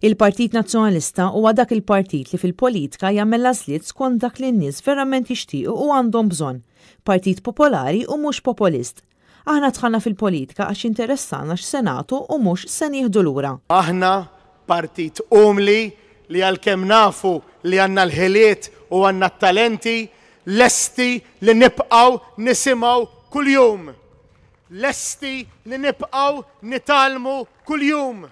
Il-Partit Nazzjonalista huwa dak il-partit li fil-politika jagħmel l-għażliet skont dak li n-nies verament jixtiequ u għandhom bżonn. Partit popolari u mhux popolist. Aħna dħalna fil-politika għax jinteressana x'se nagħtu u mhux x'se nieħdu lura. Aħna partit umli li għalkemm nafu li għandna l-ħiliet u għandna t-talenti, lesti li nibqgħu nisimgħu kuljum. Lesti li nibqgħu nitgħallmu kuljum.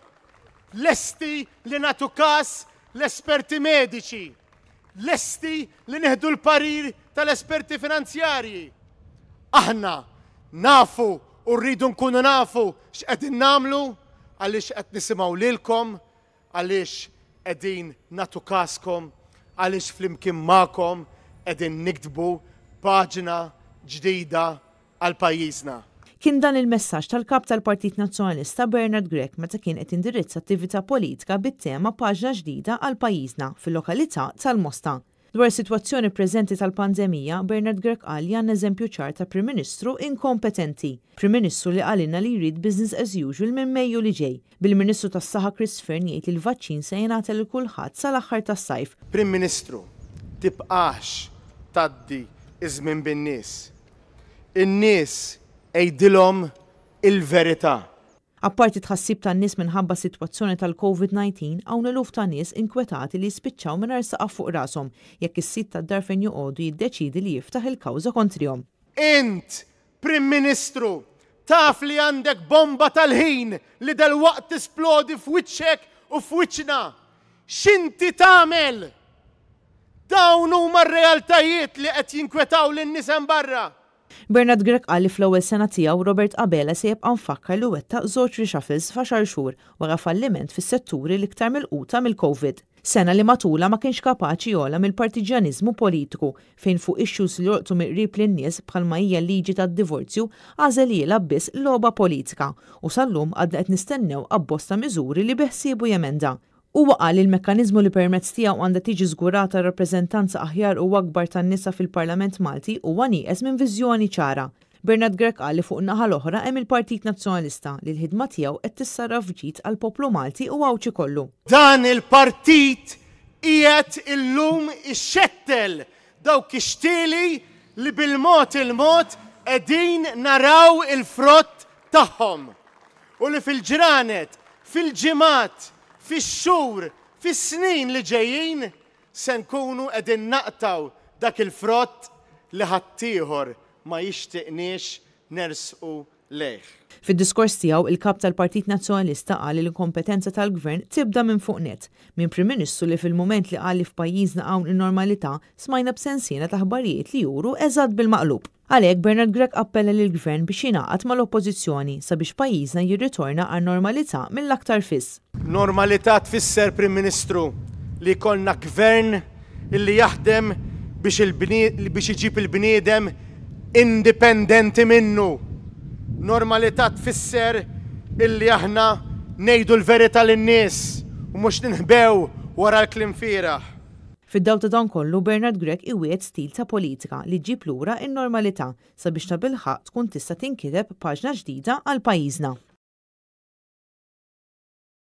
Lesti li nagħtu każ l-esperti mediċi. Lesti li nieħdu l-parir tal-esperti finanzjarji. Aħna nafu u rridu nkunu nafu x'qegħdin nagħmlu għaliex qed nisimgħu lilkom, għaliex qegħdin nagħtu każkom, għaliex flimkien magħkom qegħdin niktbu paġna ġdida għal pajjiżna. Kien dan il-messaġġ tal-Kap tal-Partit Nazzjonalista Bernard Grech meta kien qed jindirizza attività politika bit-tema Paġna Ġdida għal Pajjiżna fil-lokalità tal-Mosta. Dwar is-sitwazzjoni preżenti tal-pandemija, Bernard Grech qal li għandna eżempju ċar ta' Prim Ministru inkompetenti. Prim Ministru li qalilna li jrid business as usual minn Mejju li ġej. Bil-Ministru tas-Saħħa Chris Fearne jgħid li l-vaċċin se jingħata lil kulħadd sal-aħħar tas-sajf. Prim Ministru, tibqax tgħaddi ż-żmien bin-nies. In-nies għidilhom il-verità. Apparti t-tħassib tan-nies minħabba s-sitwazzjoni tal-Covid 19, hawn eluf ta' nies inkwetati li jispiċċaw mingħajr saqaf fuq rashom jekk is-sid tad-dar fejn joqogħdu jiddeċiedi li jiftaħ il-kawża kontrihom. Int, Prim Ministru, taf li għandek bomba tal-ħin li delwaqt tisplodi f'wiċċek u f'wiċċna. X'inti tagħmel? Dawn huma r-realtajiet li qed jinkwetaw lin-nies hemm barra. Bernard Grech qal li fl-ewwel sena tiegħu Robert Abela se jibqa' mfakkar li wettaq żewġ reshuffles f'għaxar xhur wara falliment fis-setturi l-iktar milquta mill-Covid. Sena li matulha ma kienx kapaċi jogħla mill-partiġjaniżmu politiku fejn fuq issues li jolqtu mill-qrib lin-nies bħalma hija l-liġi tad-divorzju għażel li jilgħab biss logħba politika u sal-lum għadna qed nistennew abbozz ta' miżuri li beħsiebu jemenda. Huwa qal li l-mekkaniżmu li permezz tiegħu għandha tiġi żgurata rappreżentanza aħjar u akbar tan-nisa fil-Parlament Malti huwa nieqes minn viżjoni ċara. Bernard Grech qal li fuq in-naħa l-oħra hemm il-Partit Nazzjonalista li l-ħidma tiegħu qed tissarraf f'ġid għall-poplu Malti u Għawdxi kollu. Dan il-partit qiegħed illum ixettel dawk ix-xtieli li bil-mod il-mod qegħdin naraw il-frott tagħhom u li fil-ġranet, fil-ġimgħat, fix-xhur, fis-snin li ġejjin se nkunu qegħdin naqtgħu dak il-frott li ħaddieħor ma jixtieqniex nersqu lejh. Fid-diskors tiegħu, il-Kap tal-Partit Nazzjonalista qal li l-inkompetenza tal-Gvern tibda minn fuq nett, minn Prim Ministru li fil-mument li qal li f'pajjiżna hawn in-normalità, smajna b'sensiela ta' aħbarijiet li juru eżatt bil-maqlub. Għalhekk, Bernard Grech appella lill-Gvern biex jingħaqad mal-Oppożizzjoni sabiex pajjiżna jirritorna għan-normalità mill-aktar fis. Normalità tfisser, Prim Ministru, li jkollna Gvern illi jaħdem biex biex iġib il-bniedem indipendenti minnu. Normalità tfisser illi aħna ngħidu l-verità lin-nies u mhux ninħbew wara l-kliem fieragħ. Fid-dawl ta' dan kollu, Bernard Grech iwiegħed stil ta' politika li ġġib lura n-normalità sabiex tabilħaqq tkun tista' tinkiteb paġna ġdida għal pajjiżna.